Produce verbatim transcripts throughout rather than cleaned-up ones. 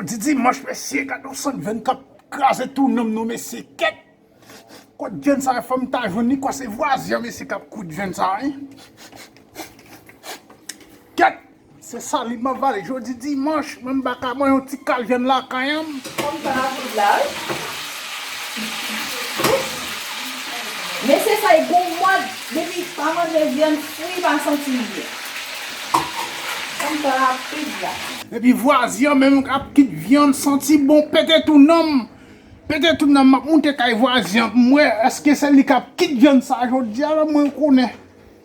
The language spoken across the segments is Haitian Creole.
Di dimanch, mesye, gade yon sant vyann k ap kraze tou nanm nou, mesye, kèt. Kot vyann sa, fò m ta jwenn li, kwa se vwazen an, mesye, k ap kwit vyann sa, wi. Kèt! Se salin m ap vale jodi dimanch, mwen m pa ka manje yon ti kal vyann lakay an. Kòm sa rapid la, wi. Mesye sa, e gon mòd, depi pa manje vyann fri, pa santi l byen. Kòm sa rapid la. Epi vwazen an menm ap kit vyann santi bon, pete tou nanm. Pete tou nanm, m ap moute kay vwazen an pou m wè èske se li k ap kit vyann sa jodi a, mwen konnen.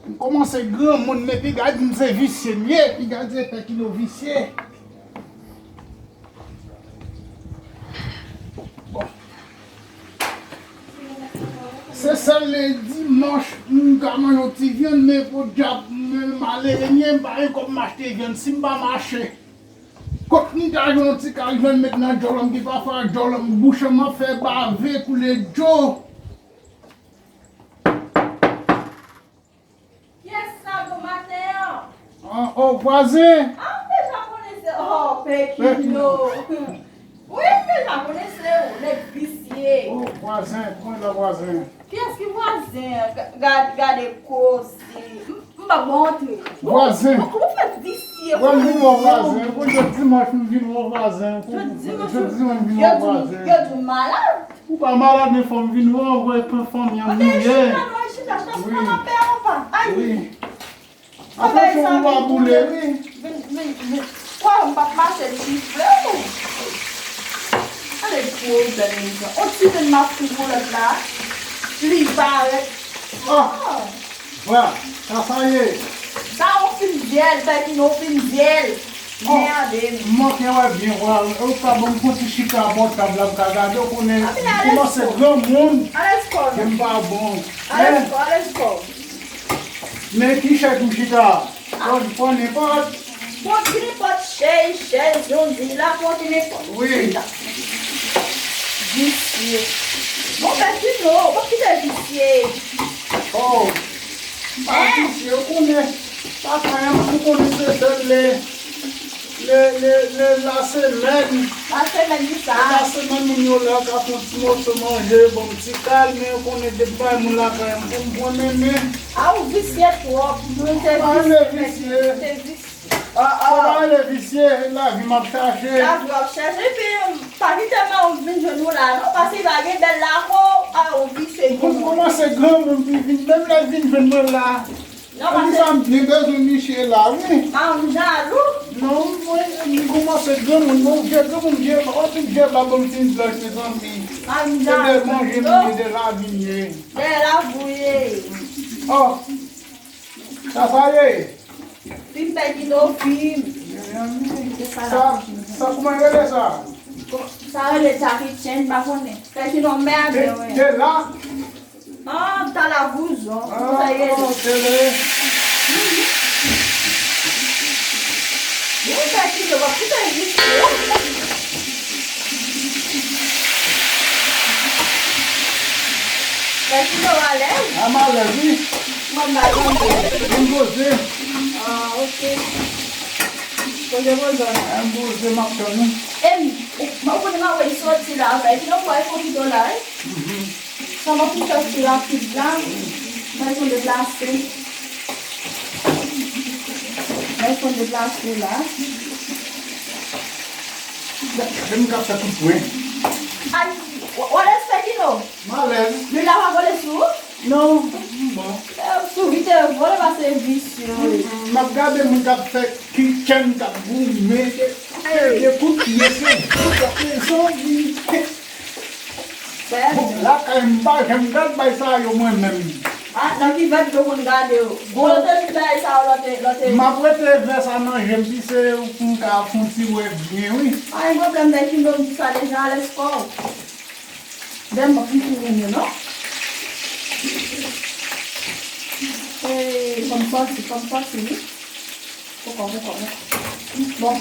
M kòmanse granmoun, men piga di m se visye m ye, piga di se pè ki do visye. Bon. Se sèl le dimanch m ka manje yon ti vyann, men podyab, men malere m ye, m pa gen kòb m achte vyann. Si m pa mache, kot m ta jwenn yon ti kal vyann met nan djòl an, ki pafwa djòl an, bouch an m ap fè bave koule dlo. Kiyès sa bonmaten an? Ah, oh, vwazen! Ah, m deja konnen se, oh, Pekino. Pekino. Wi, m deja konnen se ou, nèg visye. Oh, vwazen, kòman la vwazen? Kiyès ki vwazen? Ga-, gad-, gade koze. M, m pa bon antre. Vwazen. Ou, ou fè visye. Wè, m vin wè vwazen. Pou jodi dimanch, m vin wè vwazen. Jodi dimanch, jodi dimanch, m vin wè vwazen. Yo di w malad? Ou pa malad, men fò m vin wè w, wè pran fanmi an nou ye. Chita, non, chita, chita, chita, pa pè, pa. Ay. Wi. Atansyon pou w pa boule, wi. Vin, vin, vin. Kwè m p ap mache li sifle w. Gade pwoblèm li pran. On ti vin m ap fou boulèt la. Li parèt. Ah. Vwa, sa sa ye? Sa ou fin vyèl, sa ki nou fin vyèl. Oh, mède m. M manke wè byen, vwa. Ou ka ban m fon ti chita bò tab la, m ka gade, ou konnen, m kòmanse granmoun, ke m pa bon. Alèz kò, alèz kò. Men ki chèz m chita? Pran, pran nenpòt. Pran nenpòt chèz, chèz, yon di la, pran nenpòt. Wi. Chita. Visye. Bon, Pekino, bon, kite visye. Oh. M pa visye, ou konnen. Papa, m konnen se sèl le, le, le, le lasemèn. Lasemèn ki sa? Lasemèn moun yo la ka fè yon ti moso manje, bon, m ti kal, men ou konnen depi bay moun lakay an pou m pran mennen. A, ou visye twòp. Mwen te pa rele visye, visye. Te visye. A, a, pa rele visye, lavi m ap chache. Lavi w ap chache, epi pa kite manman w vin jwenn ou la, non, paske li pa gen bèl lakou, a, ou visye. Mwen kòmanse granmoun, li vin, menm lè l vin jwenn mwen la. Non, paske sa m byen bezwen niche la, wi. A, m jalou. Non, mwen, m kòmanse granmoun, bon, vye granmoun, vye, anpil vye bab, bon, ti blanch, mezanmi. A, m jalou. Se de manje m ye, de lavi m ye. De lavi w ye. Oh. Sa sa ye? Fim Pekino, fim. Sa, sa kòman rele sa? Sa rele Jackie Chan, m pa konnen. Pekino mède, wi. Te la? Ah, ta la vouzon. Ah, te la. Wi, Pekino, w ap kite visye. Pekino, w alèz? A, m alèz, wi. Mwen, m pa tande. M poze. Ah, ok. Poze, poze. A, m poze, m ap tann ou. E m, ou, ou konnen m ap wè soti la, Pekino, m wè fon pito la, wi. Mhm. Sa m ap fè ti rapid la. Mwen fon deplase. Mwen fon deplase la. Gade m k ap fè kout pwen. Ay, w, w alèz Pekino? M alèz. Lwil la pa vole sou ou? Non, m bon. Eh, sou vite vole pase visye. Mm, m ap gade moun k ap fè kitchen, k ap goumen, ke, ke, ke kout pye se bout ap mezanmi. Bon, lakay m pa janm gad bay sa yo mwen menm. Ah, nan kivèt yo konn gade yo. Bon, lè w te vin bay sa yo, lè w te, lè w te. M ap rete vè sa nan je m, si se pou m ka fon ti wè byen, wi. Pa gen pwoblèm, Pekino, m di sa deja, alèz kò w. Dèm m ap fini yo, non? Ee, fò m sòti, fò m sòti, wi. Poko, poko, poko. Bon.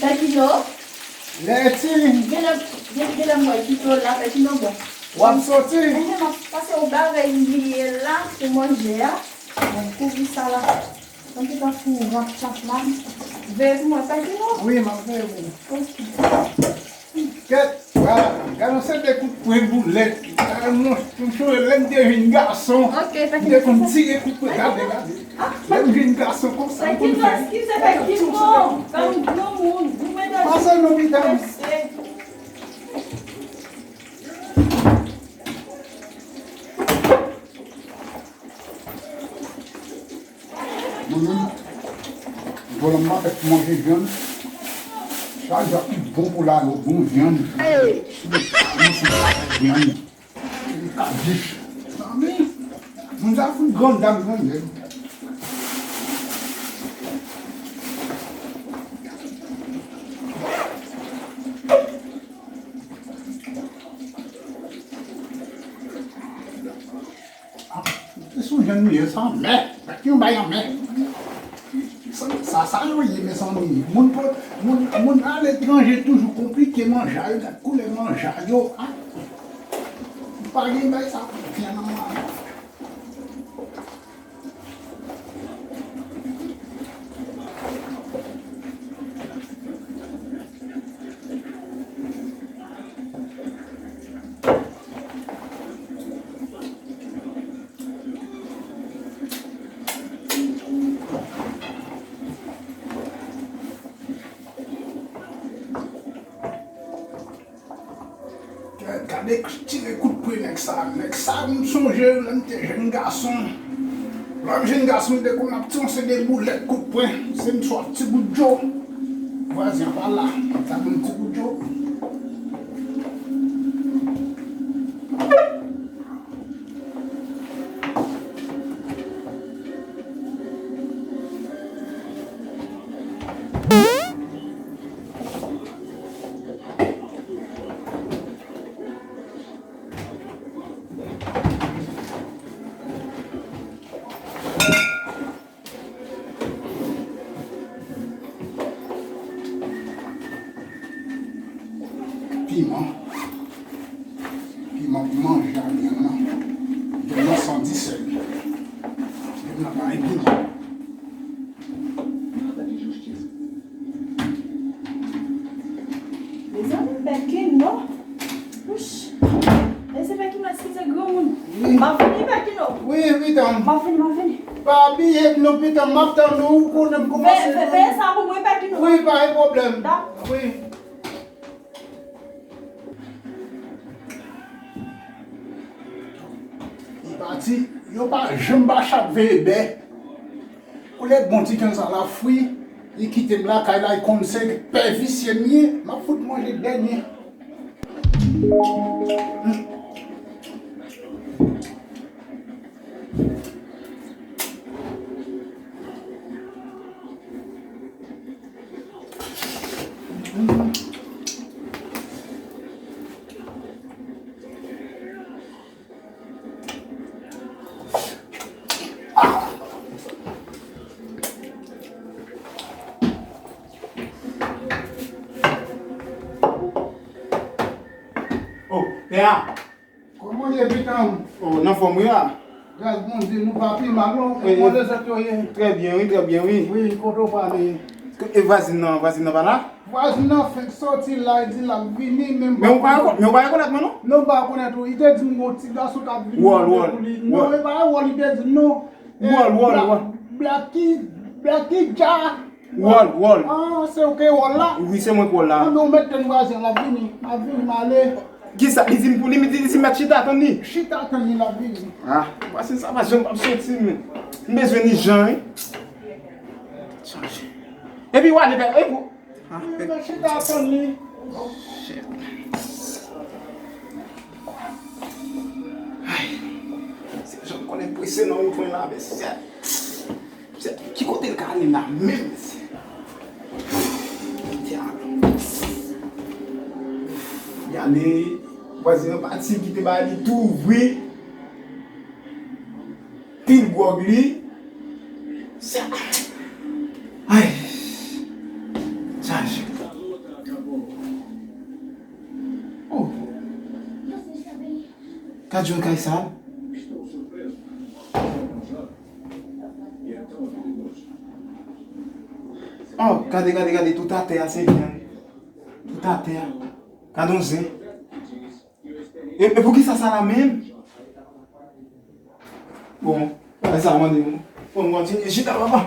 Pekino. Leti. Genlè, gen, genlè m wè Pekino la, Pekino bon. W ap soti? Enhen, m ap pase yon bagay m bliye la pou manje a. Bon, kouvri sa la. Mwen te ka fou rap chat la. Veye pou mwen, Pèkino? Wi, m ap veye pou ou. Ok. Kèt, vwala. Gade yon seri de kout pwen boulèt. Gade yon, yon cheve lè m te jwenn gason. Ok, Pèkino. M te konn tire kout pwen. Gade, gade. Lè m jwenn gason konsa, m konn fè. Pèkino, eskize, Pèkino. Tann granmoun, ou mèt. Pase lopital. Mwen menm, vòlò m pa fèt pou manje vyann. Chak jou ap pi bon pou lari w, bon vyann. Mwen se pa vyann. Kabich. Zanmi, moun sa fout grann dam, grann nèg. Ah, se sou jèn nou ye, sa anmè. Gad yon bay anmè. Sa, sa, sa nou ye, mezanmi. Moun po-, moun, moun aletranje toujou konplike manje a yo, gad koulè manje a yo. Ah. Pa gen bay sa, vyann nan manje. Gade, gade tire kout pwen nèg sa. Nèg sa, m sonje lè m te jèn gason. Lè m jèn gason, m te konn ap tire yon seri de boulèt kout pwen. Se m swa ti gout dlo. Vwazen an pa la. Sa ban m ti gout dlo. Piman. Piman pou manje a, piman. Piman san disèt. Piman pa gen piman. Mezanmi, Pèkino. Wouch. E se Pèkino, eskize granmoun. Wi. M ap vini, Pèkino. Wi, pitan m. M ap vini, m ap vini. Pa bliye m non, pitan m, m ap tann ou, ou konnen m kòmanse. Veye, veye sa pou mwen, Pèkino. Wi, pa gen pwoblèm. Dakò. Wi. Li pati, yo pa janm pa chak veye bè. Koulè bon ti kè sa la fri, li kite m lakay la, li konn se pè visye m ye, m ap fout manje dènye. Oh, pè a. Kòman w ye, pitan m? Oh, nan fòm wi a. Gras Bondye, nou pa pi mal non. Wi, kòman lezòt yo ye? Trè byen wi, trè byen wi. Wi, kote w prale? E vwazin nan, vwazin nan pa la? Vwazin nan fenk sòti la, li di l ap vini, men m pa... Men ou pa rekò-, men ou pa rekonèt mwen non? Non, m pa rekonèt ou. Li te di m gon ti gason k ap vini mande pou li. Non, e pa wòl li te di m non. Wòl, wòl, wòl. Blacky, Blacky Dja. Wòl, wòl. Ah, se ou ki wòl la? Wi, se mwen ki wòl la. Anben, ou mèt tann vwazen an, l ap vini. L ap vini, m ale. Kisa? Li di m pou li, li di m mèt chita tann li. Chita tann li, l ap vini. Ah, vwazen sa pa janm p ap soti, men. M bezwen li jan, wi. Chanje. Epi w ale, epi w... Ah, wi, mèt chita tann li. Oh, shit. Ay, se jan m konnen prese nan wout mwen la, mesye. Ki kote l ka ale la menm, mesye? Kite a. Li ale, vwazen an pati, kite bagay li tou ouvri. Pil gwòg li. Sa. Ay. Chaje. Oh. Gad jan kay sa. Oh, gade, gade, gade, tout atè a, se vyann. Tout atè a. Gade yon zen. E, e poukisa sa la menm? Bon, bagay sa mande m. Fò m kontinye chita, papa.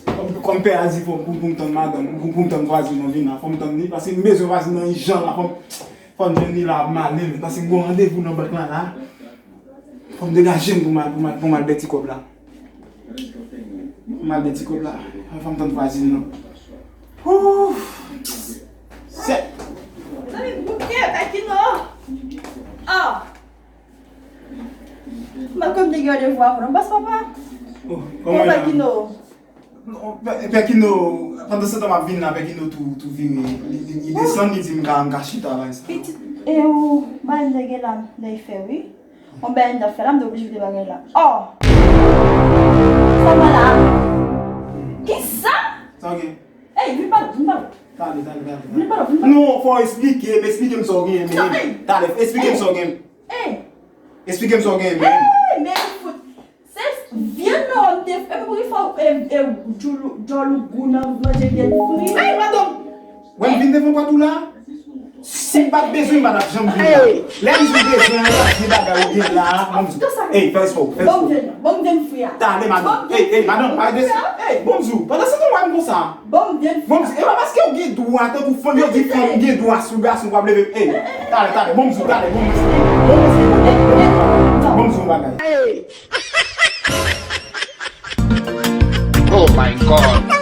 Kòm, kòm pè a di, fò m, pou, pou m tann madanm, pou, pou m tann vwazin nan vin la, fò m tann li, paske m bezwen vwazin nan ijan la, fò m, fò m jwenn li la, ap male, men paske m gon randevou nan bank la, la. Fò m degaje m pou m al, pou m al, pou m al bè ti kòb la. Pou m al bè ti kòb la. Fò m tann vwazin nan. Ouf! Sèt! Zanmi m, bouke, Pè Kino! Ah! M pa konn te gen randevou avè w non, bas papa. Oh, kòman Pè Kino? Non, Pè, Pè Kino, pandan se tan m ap vin la, Pè Kino tou, tou vire. Li, li, li desann, li di m ka, m ka chita la, sa. Pitit, e ou, bagay m te gen la, m te fè, wi. Yon bagay m t ap fè la, m te oblije kite bagay la. Oh! Sa m la? Kisa? Sa w gen? Ey, vin pale, vin pale. Tande, tande, tande. Vin pale, vin pale. Non, fò w esplike m, esplike m sa w gen, men. Tande. Tande, esplike m sa w gen. Ey! Esplike m sa w gen, men. Ey, men fout. Se vyann nan m te, epi pou ki fò, e, e, djòl ou, djòl ou gou nan manje vyann fri. Ey, madanm! Wè m vin devan pòt ou la? Si m pa t bezwen, m pa t ap janm vin la. Lè m di bezwen, an, di bagay ou gen la, ban m di. Ey, fè respè w, fè respè w. Ban m vyann, ban m vyann fri a. Tande, madanm. Ey, ey, madanm, pa desi. Ey, ban m di w, pandan se tan w wè m konsa. Ban m vyann fri a. Ban m di, e pa paske w gen dwa, tankou fanm, yo di fanm gen dwa sou gason, w ap leve. Ey, talè, talè, ban m di w, talè, ban m di w. Ban m di w, ban m di w yon bagay. Oh my God.